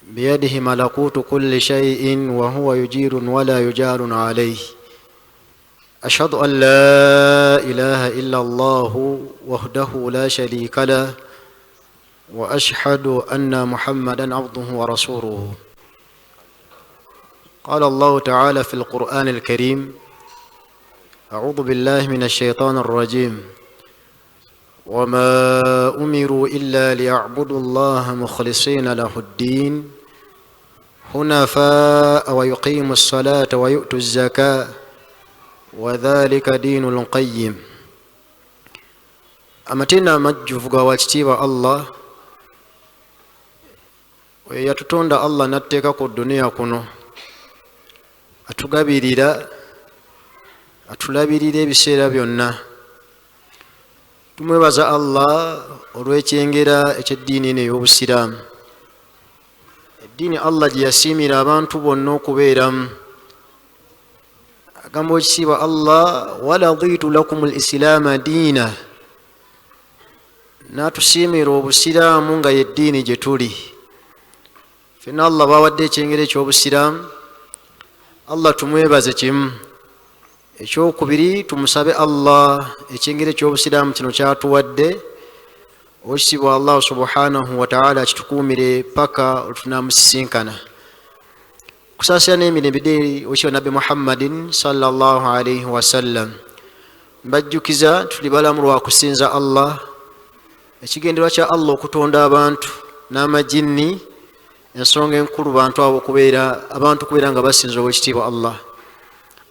بيده ملكوت كل شيء وهو يجير ولا يجار عليه. أشهد أن لا إله إلا الله وحده لا شريك له، وأشهد أن محمدا عبده ورسوله. قال الله تعالى في القرآن الكريم: أعوذ بالله من الشيطان الرجيم، وما أمروا إلا ليعبدوا الله مخلصين له الدين حنفاء ويقيموا الصلاة ويؤتوا الزكاة وذلك دين القيم. Amatenda amajjuvu ga wakitiibwa Allah, oyo yatutonda Allah n'atteeka ku duniya kuno, atugabirira, atulabirira ebiseera byonna. Tumwebaza Allah olw'ekyengera eky'eddiini eno ey'obusiraamu, eddiini Allah gye yasiimira abantu bonna okubeeramu. Agamba ekitiibwa Allah: "Waraditu lakum lislaama diina", n'atusiimira obusiraamu nga yeddiini gye tuli fenna. Allah bawadde ekyengera eky'obusiraamu, Allah tumwebaze kimu. Ekyokubiri, tumusabe Allah ekyengera ekyobusiraamu kino kyatuwadde, owekitiibwa Allah subhanahu wataala kitukuumire paka olwetunamusisinkana. Kusaasira n'emirembe deri owekitiibwa Nabbi Muhammadin sallallahu alaihi wasallam. Mbajjukiza, tuli balamu lwakusinza Allah. Ekigendererwa kya Allah okutonda abantu n'amajinni, ensonga enkulu bantu abo kubeera abantu kubeera nga basinza owekitiibwa Allah.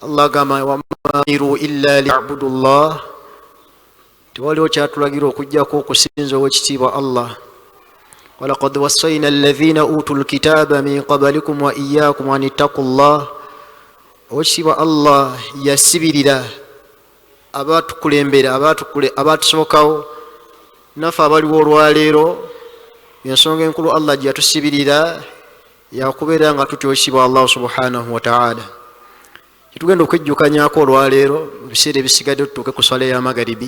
Allah agamba: "Wama umiru illa liyabudu llah", tewaliwo kyatulagira okugjako okusinza owekitiibwa Allah. "Walaqad wassaina alladhina utu lkitaba min qablikum wa iyakum an ittaku llah". Owekitiibwa Allah yasibirira abatukulembera, abatusookawo naffe abaliwo olwaleero. Ensonga enkulu Allah gye yatusibirira yakubeera nga tutya owekitiibwa Allah subhanahu wataala. Kyetugenda okwejjukanyako olwaleero mu biseera ebisigadde tutuuke ku swala ey'amagaribi,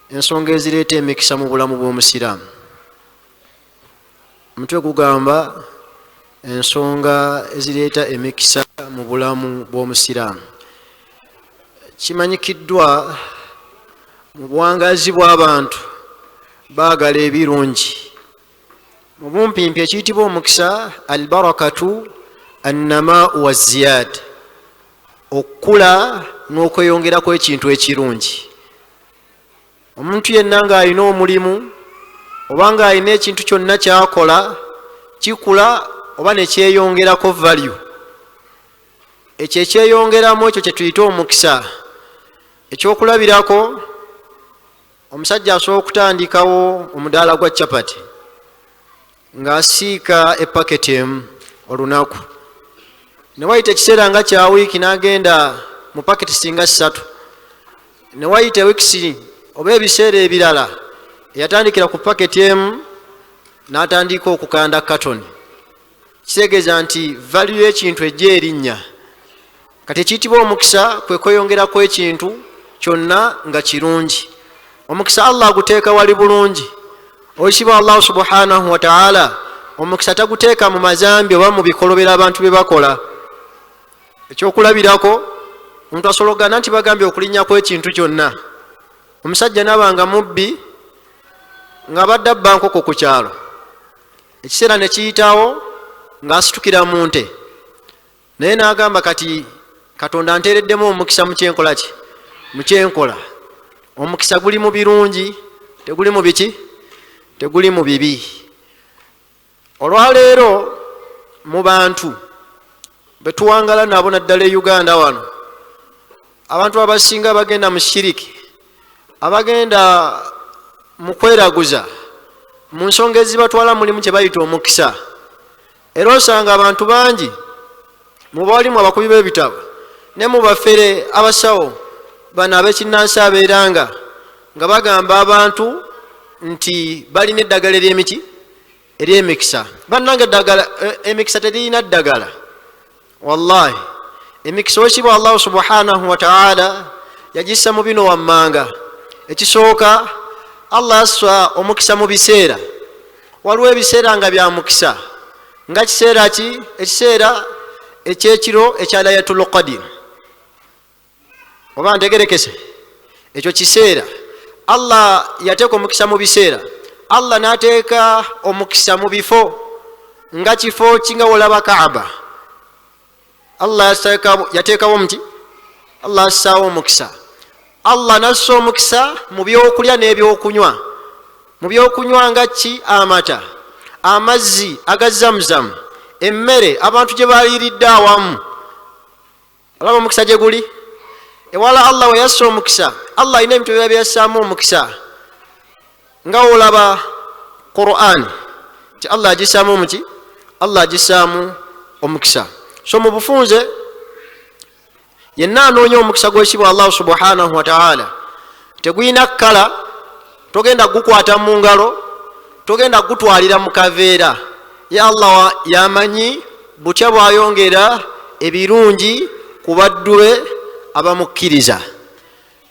ensonga ezireeta emikisa mu bulamu bw'omusiraamu. Omutwe gugamba ensonga ezireeta emikisa mu bulamu bw'omusiraamu. Kimanyikiddwa mu buwangazi bw'abantu baagala ebirungi. Mu bumpimpi, ekiyitibwa omukisa, albarakatu annamaau waziyad, okukula n'okweyongeraku ekintu ekirungi. Omuntu yenna ng'alina omulimu oba ng'alina ekintu kyonna kyakola, kikula oba nekyeyongerako value, ekyo ekyeyongeramu ekyo kyetuyita omukisa. Ekyokulabirako, omusajja asobola okutandikawo omudaala gwa capati ng'asiika epaketi emu olunaku, ne wayita ekiseera nga kya wiiki n'agenda mu paketi singa 3, ne wayita wiikisi oba ebiseera ebirala, eyatandikira ku paketi emu n'atandika okukanda katoni. Kitegeeza nti value y'ekintu ejja erinnya. Kati ekiyitibwa omukisa kwe kweyongeraku ekintu kyonna nga kirungi. Omukisa Allah aguteeka wali bulungi. Owekitiibwa Allahu subhanahu wataala omukisa taguteeka mu mazambi oba mu bikolobera abantu bye bakola. Ekyokulabirako, omuntu asobola okuganda nti bagambye okulinnyako ekintu kyonna, omusajja nabanga mubbi ng'abadde abba nkoko ku kyalo, ekiseera ne kiyitawo ng'asitukira mu nte, naye n'agamba, "Kati Katonda nteereddemu omukisa mu kyenkola ki, mu kyenkola." Omukisa guli mu birungi, teguli mu biki, teguli mu bibi. Olwaleero mu bantu betuwangala nabo, naddala e Uganda wano, abantu abasinga bagenda mu shiriki, abagenda mu kweraguza, mu nsonga ezibatwala mulimu kye bayita omukisa. Era osanga abantu bangi mu balimu abakubi b'ebitabo ne mu bafere, abasawo bano ab'ekinnansi, abeeranga nga bagamba abantu nti balina eddagala eryemiki, eryemikisa. Bannange, eddagala emikisa teririna ddagala. Wallahi, emikisa owekibwa Allahu subhanahu wataala yagissa mu bino wammanga. Ekisooka, Allah assa omukisa mu biseera. Waliwo ebiseera nga bya mukisa. Nga kiseera ki? Ekiseera ekyekiro ekya Layatul Qadir. Oba ntegerekese, ekyo kiseera Allah yateeka omukisa mu biseera, Allah n'ateeka omukisa mu bifo. Nga kifo ki? Nga wolaba Kaaba, Allah yateekawo muti, Allah assaawo omukisa. Allah nassa omukisa mu byokulya n'ebyokunywa. Mu byokunywa nga ki? Amata, amazzi aga Zamuzamu, emmere abantu gye baliiridde awamu. Olaba omukisa gye guli ewala. Allah we yassa omukisa, Allah alina ebintu ebirala byeyassaamu omukisa, nga wolaba Quran nti Allah agissaamu omuki, Allah agissaamu omukisa. So mu bufunze, yenna anoonya omukisa gwekibwa Allahu subhanahu wataala, tegulina kkala, togenda gukwata mu ngalo, togenda gutwalira mu kaveera. Ye Allah yamanyi butya bwayongera ebirungi ku baddu be abamukkiriza.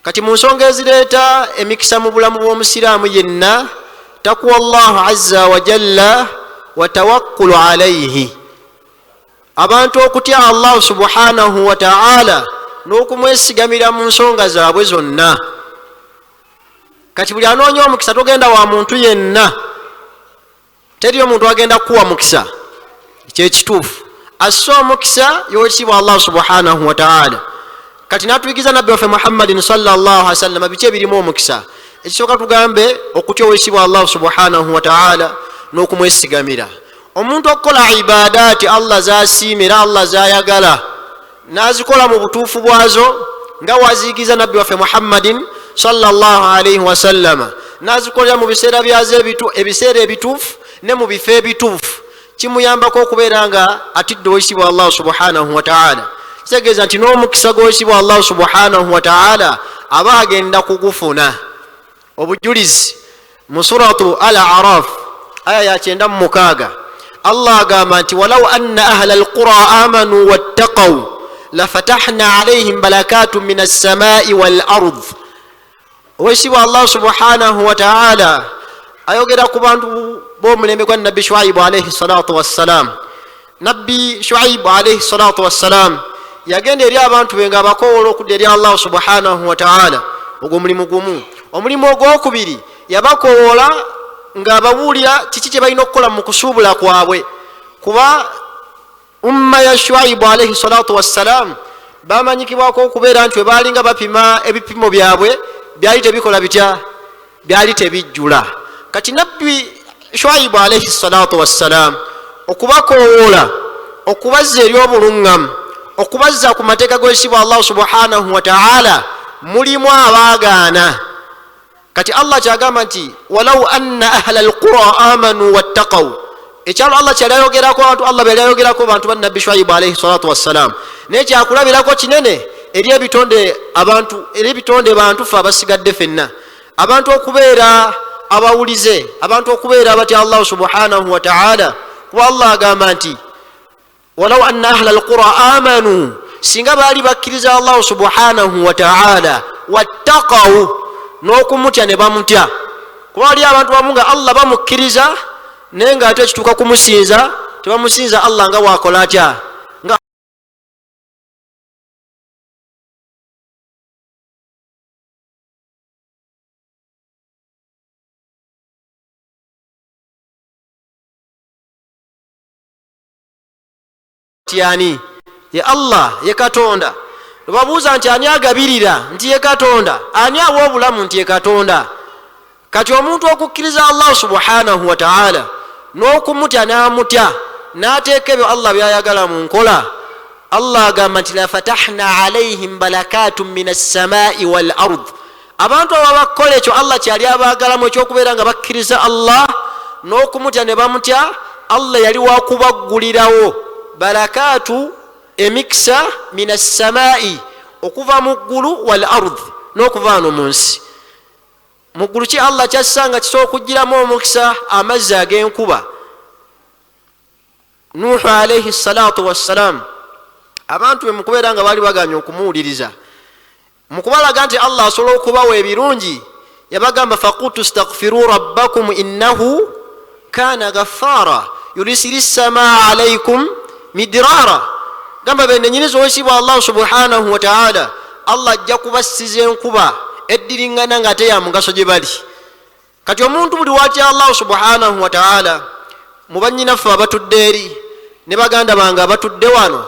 Kati mu nsonga ezireeta emikisa mu bulamu bw'omusiraamu yenna, takuwa Llahu azza wajalla wa tawakkulu alaihi. Abantu okutya Allahu subhanahu wataala n'okumwesigamira mu nsonga zaabwe zonna. Kati buli anoonya omukisa, togenda wa muntu yenna, teriyo omuntu agenda kukuwa mukisa. Kyekituufu, asse omukisa yowekitiibwa Allahu subhanahu wataala. Kati natuyigiza nabbi waffe Muhammadin sallallahu wasallama biki ebirimu omukisa. Ekisooka tugambe okutya owekitiibwa Allahu subhanahu wataala n'okumwesigamira. Omuntu okukola ibadaati Allah zasiima era Allah zayagala, nazikola mu butuufu bwazo nga waziyigiza nabbi waffe Muhammadin sallallahu alaihi wasallama, nazikolera mu biseera byazo, ebiseera ebituufu ne mu bifo ebituufu, kimuyambako okubeera nga atidde owekitiibwa Allahu subhanahu wataala. Kitegeeza nti n'omukisa gw'owekitiibwa Allahu subhanahu wataala aba agenda kugufuna. Obujulizi mu Suratu Al Araf, aya ya 96, Allah agamba nti walau anna ahla alqura amanu wattaqaw lafatahna alaihim barakatun min assamai wal ard. Owekitiibwa Allahu subhanahu wataala ayogera ku bantu b'omulembe gwa nabbi Shuaibu alaihi salatu wassalam. Nabbi Shuaibu alaihi salatu wassalam yagenda eri abantu be nga abakowoola okudda eri Allahu subhanahu wataala. Ogwo omulimu gumu. Omulimu ogwokubiri, yabakowoola ng'ababuulira kiki kye balina okukola mu kusuubula kwabwe, kuba umma ya Shuaibu alaihi salatu wassalam bamanyikibwako okubeera nti webaalinga bapima ebipimo byabwe byali tebikola bitya, byali tebijjula. Kati nabbi Shuaibu alaihi salatu wassalam okubakowoola, okubazza eri obuluŋŋamu, okubazza ku mateeka g'ekitiibwa Allahu subhanahu wataala, mulimu abaagaana. Kati Allah kyagamba nti walau anna ahla alqura amanu wattaqaw. Ekyalo Allah kyali ayogerako, abantu Allah byali ayogerako, bantu ba nabbi Shuaibu alaihi salatu wassalam, naye kyakulabirako kinene eri ebitonde abantu, eri ebitonde bantu fe abasigadde fenna. Abantu okubeera abawulize, abantu okubeera abatya Allahu subhanahu wataala, kuba Allah agamba nti walau anna ahla alqura amanu, singa baali bakkiriza Allahu subhanahu wataala, wattaqaw, n'okumutya ne bamutya. Kuba wali abantu bamu nga Allah bamukkiriza, naye nga ate ekituuka kumusinza tebamusinza Allah nga wakola atya, nga ani ye Allah, ye Katonda. Babuuza nti ani agabirira? Nti ye Katonda. Ani awa obulamu? Nti ye Katonda. Kati omuntu okukkiriza Allah subhanahu wataala n'okumutya, n'amutya, n'ateeka ebyo Allah byayagala mu nkola, Allah agamba nti lafatahna alaihim barakatun min assamai wal ard. Abantu abo abakukola ekyo Allah kyali abaagalamu, ekyokubeera nga bakkiriza Allah n'okumutya ne bamutya, Allah yali wakubaggulirawo barakatu, emikisa, min assamai, okuva mu ggulu, wal ard, n'okuva wano mu nsi. Mu ggulu ki Allah kyassa nga kisobola okugiramu omukisa? Amazzi ag'enkuba. Nuhu alaihi salatu wassalam, abantu be mukubeera nga baali baganye okumuwuliriza, mukubalaga nti Allah asobola okubawa ebirungi, yabagamba fakultu staghfiru rabbakum innahu kana ghaffara. Yurisili ssamaa alaikum midirara. Gamba benenyiniza owekitiibwa Allahu subhanahu wataala, Allah ajja kubassiza enkuba eddiriŋŋana nga ate ya mugaso gye bali. Kati omuntu buli watya Allahu subhanahu wataala, mu bannyinaffe abatudde eri ne baganda bange abatudde wano,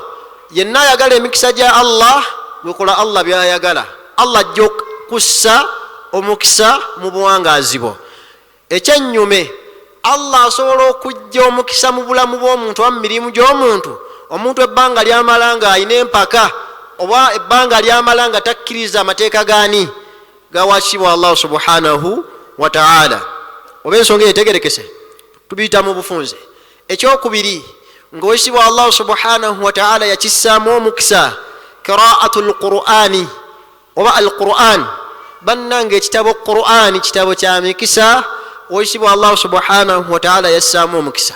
yenna ayagala emikisa gya Allah, gwekola Allah byayagala, Allah ajja kussa omukisa mu buwangaazi bwo. Ekyennyume, Allah asobola okujja omukisa mu bulamu bw'omuntu oba mu mirimu gy'omuntu, omuntu ebbanga lyamala nga alina empaka oba ebbanga lyamala nga takkiriza amateeka gaani gawakibwa Allahu subhanahu wataala. Oba ensonga eyo etegerekese, tubiyita mu bufunze. Ekyokubiri, ngaowekitiibwa Allahu subhanahu wataala yakissaamu omukisa, qiraatu lqurani oba alquran. Bannanga, ekitabo Qurani kitabo kya mikisa. Owekitiibwa Allahu subhanahu wataala yassaamu omukisa.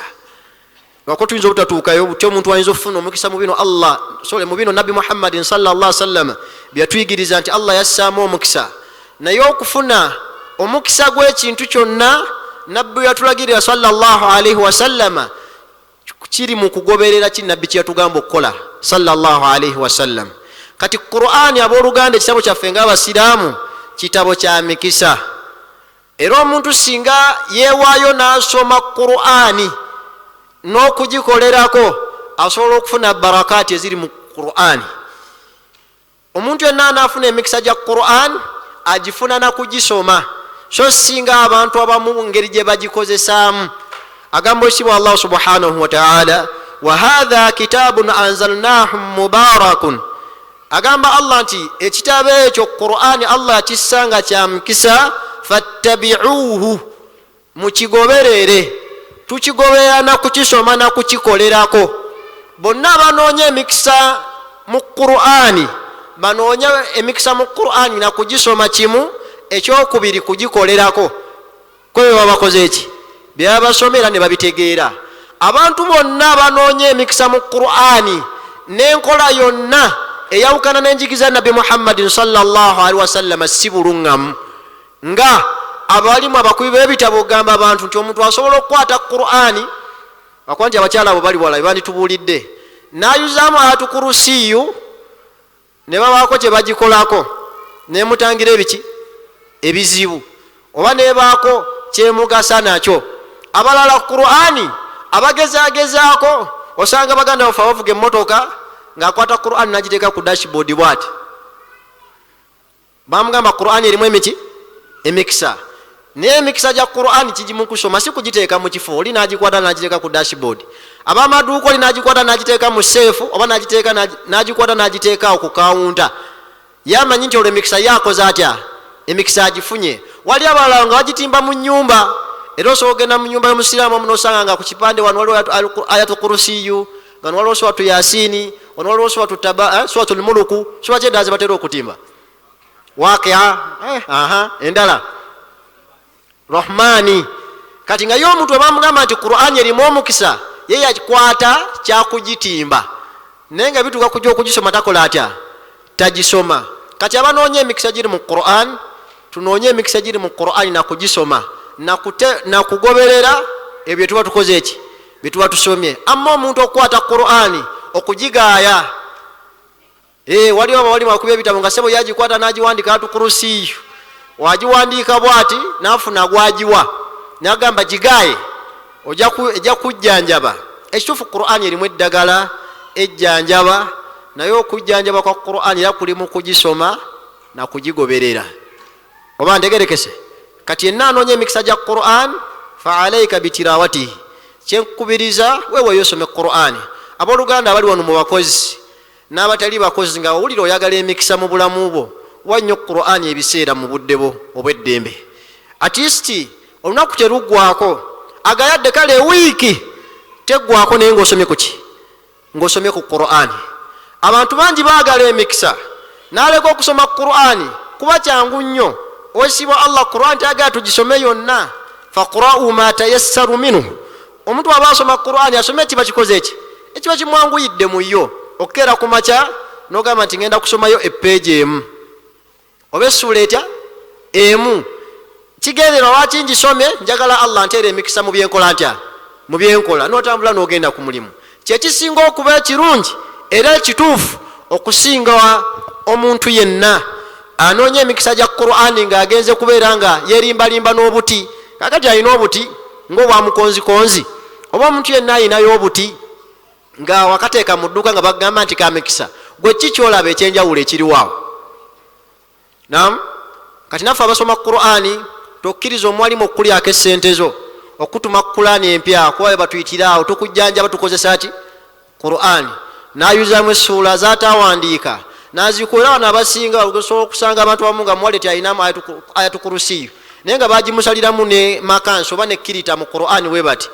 Lwako tuyinza obutatuukayo butya omuntu ayinza okufuna omukisa mu bino Allah, sorry, mu bino Nabbi Muhammadin sallallahu sallama byatuyigiriza nti Allah yassaamu omukisa. Naye okufuna omukisa gw'ekintu kyonna Nabbi yatulagirira sallallahu alaihi wasallama kiri mu kugoberera ki Nabbi kyeyatugamba okukola sallallahu alaihi wasallam. Kati Qur'ani, abooluganda, ekitabo kyaffe ngaabasiraamu kitabo kya mikisa. Era omuntu singa yeewaayo n'asoma Qur'ani n'okugikolerako, asobola okufuna barakaati eziri mu Qur'ani. Omuntu yenna anaafuna emikisa gya Qur'an agifuna na kugisoma, so singa abantu abamu ngeri gye bagikozesaamu. Agamba ekitibwa Allahu subhanahu wataala, wahatha kitabun anzalnahu mubarakun. Agamba Allah nti ekitabo ekyo Qur'ani Allah yakissa nga kya mukisa, fattabiuhu, mukigoberere. Tukigoberera na kukisoma na kukikolerako. Bonna abanoonya emikisa mu Qur'ani banoonya emikisa mu Qur'ani na kugisoma kimu, ekyokubiri kugikolerako. Kwe baba bakoze eki byabasomera ne babitegeera. Abantu bonna banoonya emikisa mu Qur'ani n'enkola yonna eyawukana n'enjigiriza Nabbi Muhammadin sallallahu alihi wasallama si buluŋŋamu. Nga abalimu abakubi b'ebitabo ogamba abantu nti omuntu asobola okukwata Qur'ani, akuba nti abakyala abo bali wala banditubuulidde, n'ayuzaamu ayatu kurusiyu ne babaako kye bagikolako nemutangira ebiki ebizibu oba nebaako kyemugasa nakyo. Abalala Qur'ani abagezagezaako, osanga baganda baffe abavuga emmotoka ng'akwata Qur'ani n'agiteeka ku dashboard bwati. Bamugamba Qur'ani erimu emiki emikisa, naye emikisa gya Qur'ani kigimu kusoma, si kugiteeka mu kifo. Oli n'agikwata n'agiteeka ku dashboard, abamaduuka oli n'agikwata n'agiteeka mu seefu oba n'agikwata n'agiteekaawo ku kawunta, yamanyi nti olwo emikisa yakoze atya, emikisa agifunye. Wali abalala nga bagitimba mu nyumba, era osobola ogenda mu nyumba y'omusiraamu omu nosanga nga ku kipande wano waliwo ayatu kurusiyu, nga waliwo suratu Yasini, wano waliwo suratu suratu Lmuluku, sura ki endala zebatera okutimba, Wakia, aha, endala Rahmani. Kati nga ye omuntu webamugamba nti Qur'ani erimu omukisa, ye yakwata kyakugitimba, naye nga bituuka kujja okugisoma takola atya, tagisoma. Kati abanoonya emikisa giri mu Quran, tunoonye emikisa giri mu Qur'ani nakugisoma nakugoberera ebyo byetuba tukoze eki byetuba tusomye. Amma omuntu okukwata Qur'ani okugigaaya, waliwo abawalimu akuba ebitabo nga sebo yagikwata n'agiwandika atukurusiyu, wagiwandiika bwati nafuna gwagiwa nagamba gigaaye ejja kujjanjaba. Ekituufu, Qur'ani erimu eddagala ejjanjaba, naye okujjanjaba kwa Qur'ani era kuli mu kugisoma nakugigoberera. Oba ntegerekese? Kati yenna anoonya emikisa gya Quran, fa alaika bitirawatihi, kyenkukubiriza weeweeyo osome Qur'ani. Abooluganda abali wano mu bakozi n'abatali bakozi, nga owulira oyagala emikisa mu bulamu bwo, wa nnyo Qur'ani ebiseera mu budde bwo obw'eddembe. At least olunaku teruggwako agayadde, kale ewiiki teggwako naye ng'osomye kuki, ng'osomye ku Qur'ani. Abantu bangi baagala emikisa n'aleka okusoma Qur'ani. Kuba kyangu nnyo owekitiibwa Allah, Qur'ani tayagala tugisome yonna, faqra'u ma tayassaru minhu. Omuntu aba asoma Qur'ani asome ekiba kikoze eki ekiba kimwanguyidde mu yo. Okukeera ku makya n'ogamba nti ngenda kusomayo epeegi emu oba essuula etya emu, kigendererwa lwaki ngisomye? Njagala Allah nteera emikisa mu byenkola ntya. Mu byenkola n'otambula n'ogenda ku mulimu, kyekisinga okuba ekirungi era ekituufu okusinga omuntu yenna anoonya emikisa gya Qur'ani ng'agenze kubeera nga yerimbalimba n'obuti. Kakati alina obuti ng'obwamukonzikonzi, oba omuntu yenna ayinayo obuti nga wakateeka mu dduuka nga bagamba nti kamikisa, gwe ki kyolaba ekyenjawulo ekiriwaawo? Nam, kati naffe abasoma Qur'ani, tokkiriza omwalimu okukulyako esente zo, okutuma Qur'ani empya, kuba batuyitira awo tukujjanjaba tukozesa ki? Qur'ani. Nayuzamu essuula zatawandiika nazikuera. Wano abasinga osobola okusanga abantu abamu nga muwaleti alinamu ayatukurusiyu, naye nga bagimusaliramu ne makansi oba nekirita mu Qur'ani. We bati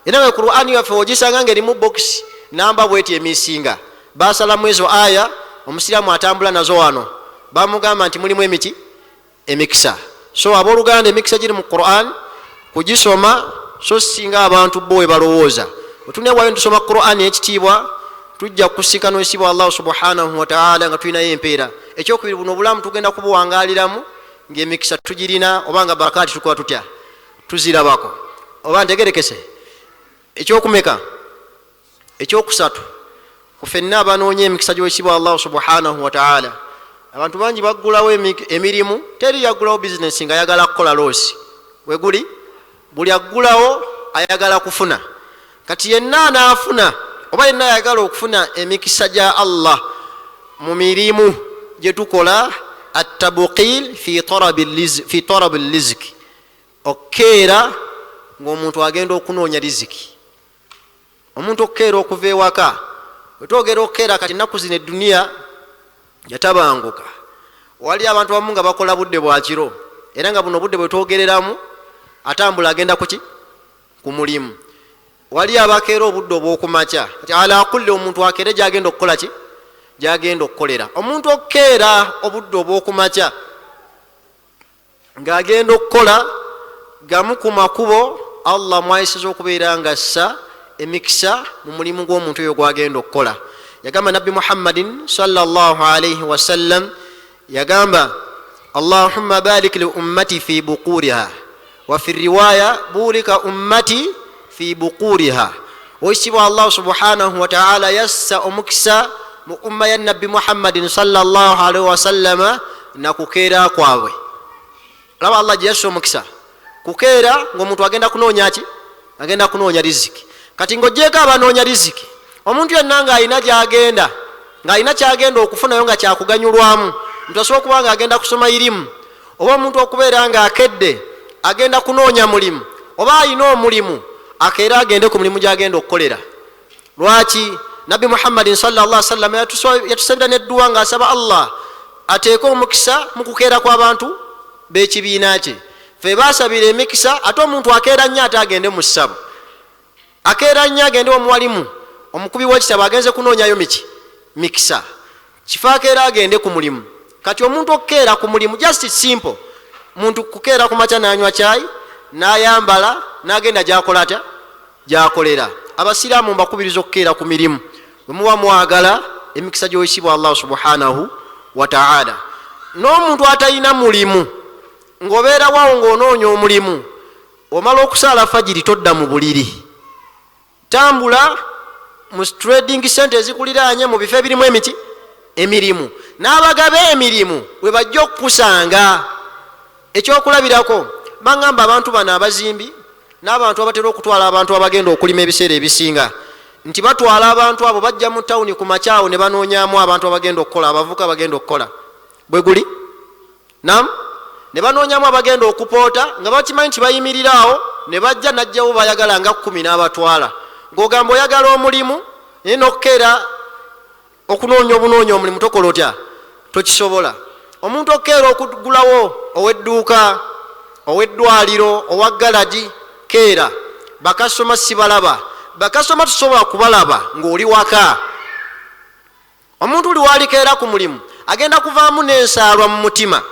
era nga Qur'ani yaffe ogisanga nga erimu bokisi namba bweti emisinga, basalamu ezo aya. Omusiraamu atambula nazo wano, bamugamba nti mulimu emiki emikisa. So abooluganda, emikisa giri mu Quran kugisoma, so singa abantu bo we balowooza. Wetunewayo ntusoma Quran ekitiibwa, tujja kusinkana ekitiibwa Allahu subhanahu wataala nga tulinayo empeera. Ekyokubiri, buno obulamu tugenda kubuwangaliramu ngaemikisa tugirina, oba nga barakaati tukola tutya, tuzirabako. Oba ntegerekese? Ekyokumeka? Ekyokusatu, kufenna abanoonya emikisa gy'ekitiibwa Allahu subhanahu wataala, abantu bangi baggulawo emirimu. Teri yaggulawo bizinesi nga ayagala kukola loss. Weguli buli aggulawo ayagala kufuna. Kati yenna anaafuna oba yenna ayagala okufuna emikisa gya Allah mu mirimu gye tukola, atabukil fi tarabi riziki, okukeera ng'omuntu agenda okunoonya riziki. Omuntu okukeera okuva ewaka, wetwogera okukeera kati ennaku zino eduniya yatabanguka, wali abantu abamu nga bakola budde bwakiro, era nga buno obudde bwetwogereramu atambula agenda kuki? Ku mulimu. Wali abakeera obudde obwokumakya. Kati ala kulli, omuntu akeere gyagenda okukola ki, gyagenda okukolera. Omuntu okukeera obudde obwokumakya ng'agenda okukola, gamu ku makubo Allah mwayisiza okubeera nga ssa emikisa mu mulimu gw'omuntu oyo gwagenda okukola. Yagamba Nabbi Muhammadin sallallahu alaihi wasallam, yagamba: "Allahumma barik li ummati fi buquriha", wa fi riwaya: "Burika ummati fi buquriha". Oyisibwa Allah subhanahu wataala yassa omukisa mu umma ya Nabbi Muhammadin sallallahu alaihi wasallama nakukeera kwabwe. Olaba Allah gye yassa omukisa kukeera ngaomuntu agenda kunoonya ki? Agenda kunoonya riziki. Kati ngaogyeko abanoonya riziki, omuntu yenna ng'alina gyagenda, ng'alina kyagenda okufunayo nga kyakuganyulwamu, nti asobola okuba nga agenda kusoma irimu, oba omuntu okubeera ng'akedde agenda kunoonya mulimu, oba alina omulimu, akeera agende ku mulimu gyagenda okukolera. Lwaki Nabbi Muhammadin sallallahu sallam yatusabira nedduwa ng'asaba Allah ateeke omukisa mu kukeera kw'abantu b'ekibiina kye? Fe basabira emikisa. Ate omuntu akeera nnyo, ate agende mu ssabo, akeera nnyo agende omuwalimu omukubi w'ekitabo, agenze kunoonyayo miki? Mikisa. Kifo akeera agende ku mulimu. Kati omuntu okukeera ku mulimu, just simple, muntu kukeera ku makya n'anywa kyayi, n'ayambala, n'agenda gyakola atya, gyakolera. Abasiraamu mbakubiriza okukeera ku mirimu bwe muba mwagala emikisa gy'oyisibwa Allah subhanahu wataala. N'omuntu atalina mulimu, ng'obeerawawo ng'onoonya omulimu, omala okusaala fajiri todda mu buliri, tambula mu trading center ezikuliraanye, mu bifo ebirimu emiti emirimu, n'abagaba emirimu we bajja okukusanga. Ekyokulabirako, baŋŋamba abantu bano abazimbi n'abantu abatera okutwala abantu abagenda okulima, ebiseera ebisinga nti batwala abantu abo, bajja mu tawuni ku makyawo ne banoonyamu abantu abagenda okukola, abavuka abagenda okukola. Bwe guli nam, ne banoonyamu abagenda okupoota, nga bakimanyi nti bayimirirawo ne bajja najjawo bayagala nga 10 n'abatwala. Ng'ogamba oyagala omulimu, naye n'okukeera okunoonya obunoonya omulimu tokola otya? Tokisobola. Omuntu okukeera okugulawo, ow'edduuka, ow'eddwaliro, owa galagi, keera. Bakasoma sibalaba, bakasoma tusobola kubalaba ng'oli waka. Omuntu uli walikeera ku mulimu agenda kuvaamu n'ensaalwa mu mutima,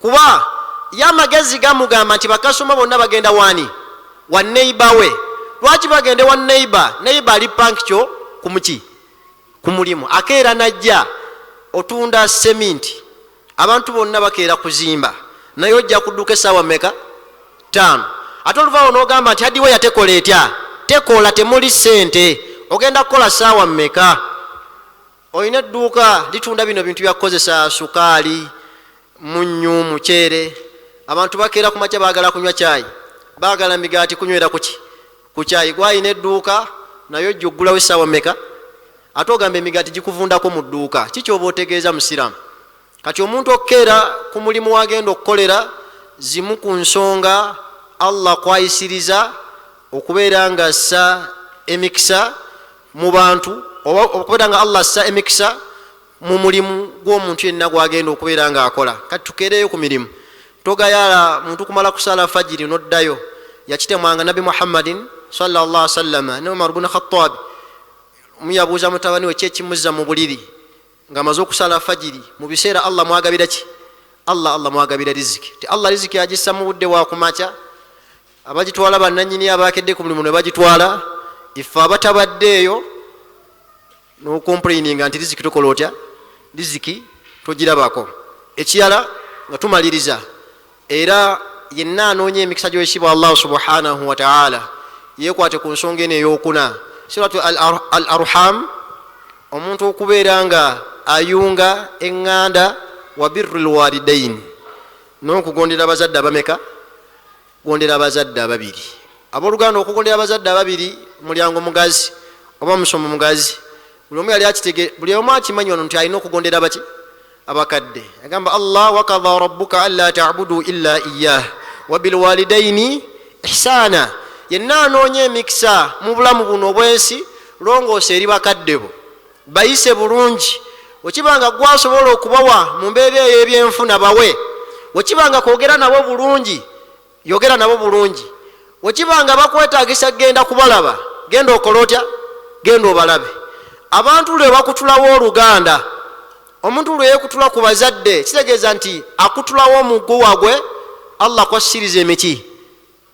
kuba ye amagezi gamugamba nti bakasoma bonna bagenda wani? Wa neighbour we. Lwaki bagende wa neighbour? Neighbour ali punctual ku muki? Ku mulimu. Akeera najja. Otunda seminti, abantu bonna bakeera kuzimba, naye ojja kudduka essaawa meka? 5. Ate oluvaawo n'ogamba nti hardware yatekola etya? Tekola, temuli sente. Ogenda kukola saawa mmeka? Olina edduuka litunda bino bintu byakukozesa, sukaali, munyu, muceere. Abantu bakeera ku makya baagala kunywa kyayi, baagala migaati kunywera kuki? Ku kyayi. Gwalina edduuka naye ojja oggulawo essaawa mmeka? Ate ogamba emigaati gikuvundako mu dduuka, kikyoba otegeeza musiraamu? Kati omuntu okukeera ku mulimu wagenda okukolera, zimu ku nsonga Allah kwayisiriza okubeera nga assa emikisa mu bantu, oba okubeera nga Allah assa emikisa mu mulimu gw'omuntu yenna gwagenda okubeera nga akola. Kati tukeereyo ku mirimu. Togayala muntu kumala kusaala fajiri noddayo. Yakitemwanga Nabbi Muhammadin sallallahu sallama ne Umar bnu Khatabi. Omu yabuuza mutabani we ki ekimuzza mu buliri ng'amaze okusala fajiri, mu biseera Allah mwagabira ki? Allah mwagabira riziki. Ti Allah riziki agissa mu budde bwakumakya, abagitwala bannanyini abakedde ku mulimu ne bagitwala. Ife abatabaddeeyo nocomplaininga nti riziki tokola otya, riziki togirabako. Ekirala nga tumaliriza, era yenna anoonya emikisa gy'ekitiibwa Allah subhanahu wataala yeekwate ku nsonga eno eyokuna, suratu al arham, omuntu okubeera nga ayunga eŋŋanda, wa birru lwalidaini, n'okugondera abazadde abameka? Kugondera abazadde ababiri. Abooluganda, okugondera abazadde ababiri mulyango mugazi oba musomo mugazi. Buli omu yali akitege, buli omu akimanyi wano nti alina okugondera baki? Abakadde. Agamba Allah, wakadha rabbuka anla tabudu illa iyah wabilwalidaini ihsana. Yenna anoonya emikisa mu bulamu buno obwensi, longoosa eri bakadde bo, bayise bulungi. Wekibanga gwasobola okubawa mu mbeera ey'ebyenfuna, bawe. Wekibanga kwogera nabo bulungi, yogera nabo bulungi. Wekibanga bakwetagisa genda kubalaba, genda okola otya? Genda obalabe. Abantu lwe bakutulawo oluganda, omuntu lwe yekutula ku bazadde, kitegeeza nti akutulawo omuguwa gwe Allah kwassiriza emiki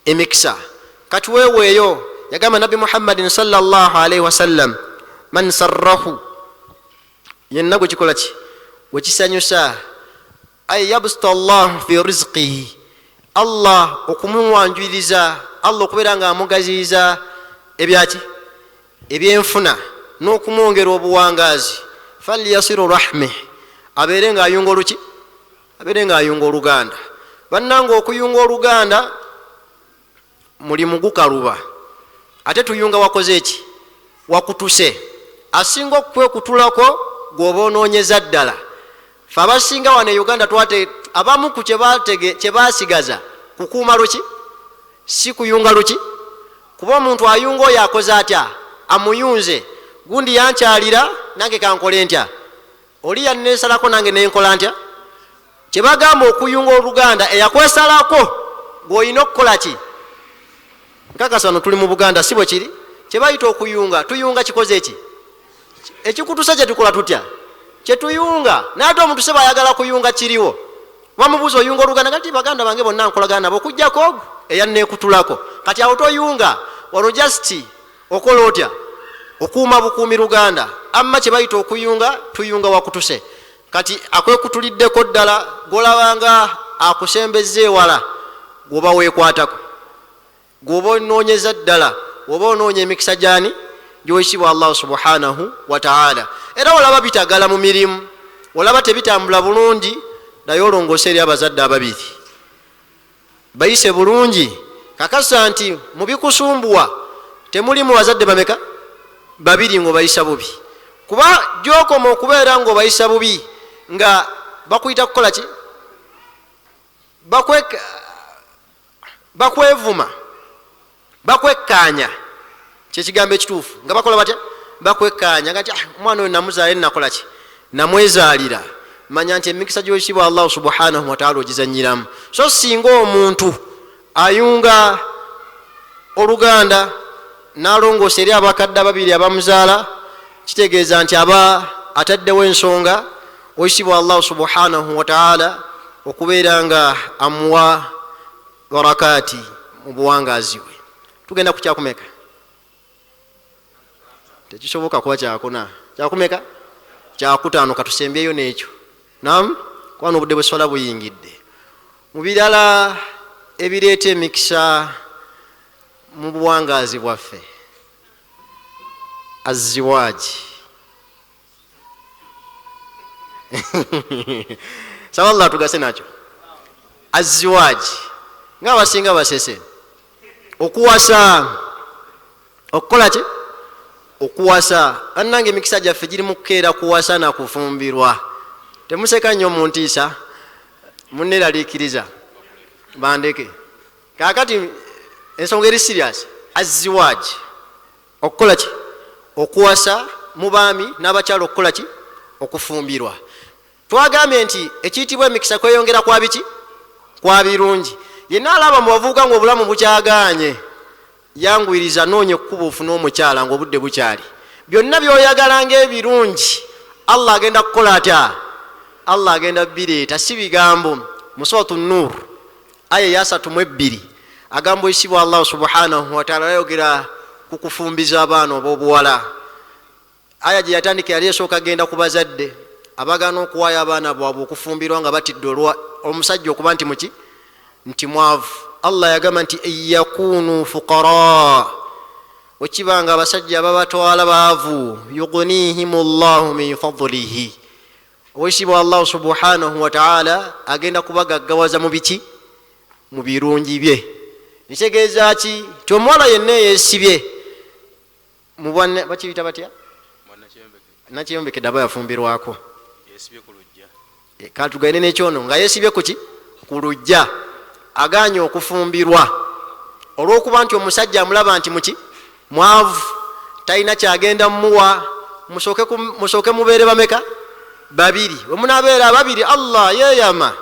emikisa. Kati weeweeyo, yagamba Nabbi Muhammadin sallallahu alaihi wasallam, man sarrahu, yenna gwe kikola ki, gwekisanyusa, ay yabsuta llahu fi rizqihi, Allah okumuwanjuliriza, Allah okubeera nga amugaziyiza ebyaki? Ebyenfuna, n'okumwongera obuwangaazi, falyasiru rahmih, abeere nga ayunga oluki? Abeere nga ayunga oluganda. Bannanga, okuyunga oluganda mulimu gukaluba. Ate tuyunga wakoze eki? Wakutuse. Asinga okukwekutulako gwoba onoonyeza ddala. Fe abasinga wano e Uganda twate abamu ku kyebasigaza kukuuma luki, si kuyunga luki. Kuba omuntu ayunga oyo akoze atya? Amuyunze. Gundi yankyalira, nange kankole ntya? Oli yanneesalako, nange nenkola ntya? Kyebagamba okuyunga oluganda, eyakwesalako gweolina okukola ki? Nkakasa no tuli mu Buganda, si bwe kiri? Kyebayita okuyunga, tuyunga kikoze eki? Ekikutusa. Kyetukola tutya? Kyetuyunga. Naye ate omuntu se bayagala kuyunga kiriwo, bamubuuza, oyunga oluganda? Kati baganda bange bonna nkolagana nabo okugjako ogwo eyanneekutulako. Kati awo toyunga wano, just okola otya? Okuuma bukuumi luganda. Amma kyebayita okuyunga, tuyunga wakutuse. Kati akwekutuliddeko ddala, gwolabanga akusembeza ewala, gwoba weekwatako, gwoba onoonyeza ddala, oba onoonya emikisa gyani? Gyowekitiibwa Allahu subhanahu wataala. Era olaba bitagala mu mirimu, olaba tebitambula bulungi, naye olongoose eri abazadde ababiri, bayise bulungi. Kakasa nti mubikusumbuwa temulimu bazadde bameka? Babiri ngaobayisa bubi. Kuba gyokoma okubeera ngaobayisa bubi, nga bakuyita kukola ki? Bakwevuma, bakwekkaanya, kyekigambo ekituufu. Nga bakola batya? Bakwekkaanya nga nti, "Ah, omwana oyo namuzaala, nakola ki? Namwezaalira." Manya nti emikisa gy'ekitiibwa Allahu subhanahu wataala ogizanyiramu. So singa omuntu ayunga oluganda n'alongoosa eri abakadde ababiri abamuzaala, kitegeeza nti aba ataddewo ensonga oyisibwa Allahu subhanahu wataala okubeera nga amuwa barakaati mu buwangaazi bwe. Tugenda ku kyakumeka? Tekisoboka kuba kyakuna. Kyakumeka? Kyakutaano. Katusembyeyo n'ekyo nam, kubana obudde bweswala buyingidde. Mu birala ebireeta emikisa mu buwangaazi bwaffe, Aziwaaji. Saba Allah tugase nakyo. Aziwaaji nga abasinga basese okuwasa, okukola ki? Okuwasa. Annange emikisa gyaffe giri mu kukeera kuwasa na kufumbirwa. Temuseka nnyo mu ntiisa, munneeraliikiriza bandeke. Kaakati ensonga eri serious. Aziwaaji, okukola ki? Okuwasa mu baami n'abakyala, okukola ki? Okufumbirwa. Twagambye nti ekiyitibwa emikisa kweyongera kwa biki? Kwa birungi. Yenna alaba mu bavubuka ng'obulamu bukyagaanye, yanguyiriza, noonya ekkubo ofune omukyala ng'obudde bukyali. Byonna by'oyagala ng'ebirungi, Allah agenda kukola atya? Allah agenda bireeta. Si bigambo. Mu Suratu Nur aya eyasatu mu 2 agamba oyisibwa Allah subhanahu wataala ayogera ku kufumbiza abaana ob'obuwala. Aya gye yatandika yali esooka genda ku bazadde abagaana okuwaayo abaana bwabwe okufumbirwa nga batidde olwa omusajja okuba nti muki, nti mwavu. Allah yagamba nti yakunu fuqara, wekibanga abasajja babatwala baavu, yugunihim llahu min fadlihi, owekitiibwa Allahu subhanahu wataala agenda kubagaggawaza mu biki? Mu birungi bye. Nitegeeza ki? Ti omuwala yenna eyesibye bakiyita batya? Nakyeyombekedde aba yafumbirwako. Katugende nekyono nga yesibye kuki? Ku lujja, aganye okufumbirwa olwokuba nti omusajja amulaba nti muki? Mwavu, talina kyagenda mumuwa. Musooke mubeere bameka? Babiri. Wemunabeera babiri, Allah yeyama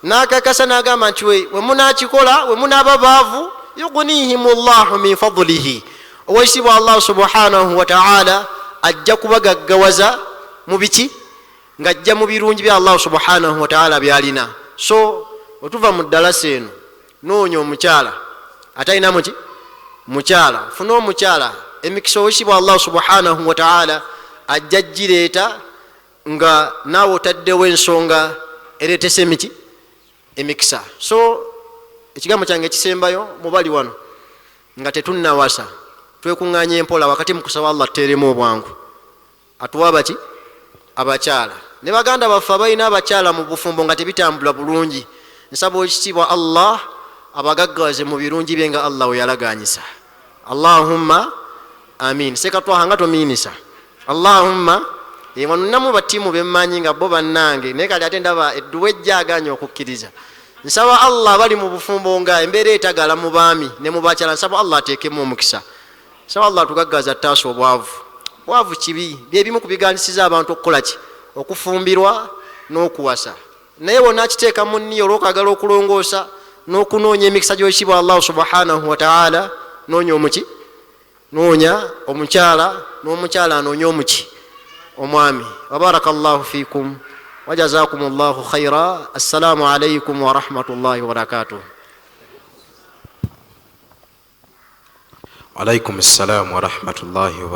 nakakasa nagamba nti wemunakikola, wemunaba baavu, yugunihim llahu min fadlihi, owekitiibwa Allah subhanahu wataala ajja kubagaggawaza mu biki? Ng'ajja mu birungi bya Allah subhanahu wataala byalina. So wetuva mu ddalasa eno, noonya omukyala atalina muki mukyala, funa omukyala. Emikisa owekitiibwa Allah subhanahu wataala ajja gireeta nga naawe otaddewo ensonga ereetesa emiki emikisa. So ekigambo kyange ekisembayo, mubali wano nga tetunnawasa, twekuŋŋaanya empola wakati mu kusaba Allah tuteeremu obwangu, atuwa baki? Abakyala. Ne baganda baffe abalina abakyala mu bufumbo nga tebitambula bulungi, nsaba ekitiibwa Allah abagaggawaze mu birungi bye nga Allah we yalaganyisa. Allahumma amin. Sekatwaha nga tomiinisa allahumma. Wano batiimu bemmanyi nga bo bannange, naye kali ate ndaba edduwa ejja aganye okukkiriza. Nsaba Allah bali mu bufumbo nga embeera etagala mu baami ne mu bakyala, nsaba Allah ateekemu omukisa. Nsaba Allah tugaggaza taasa obwavu. Bwavu kibi, byebimu ku biganisiza abantu okukola ki? Okufumbirwa n'okuwasa. Naye wonna akiteeka mu nniya olw'okwagala okulongoosa n'okunoonya emikisa gy'ekitiibwa Allahu subhanahu wataala. Noonya omuki? Noonya omukyala, n'omukyala anoonya omuki? Omwami. Wabaraka llahu fikum wajazakum llahu khaira. Assalamu alaikum warahmatullahi wabarakatuh. Alaikum ssalam warahmatullahi.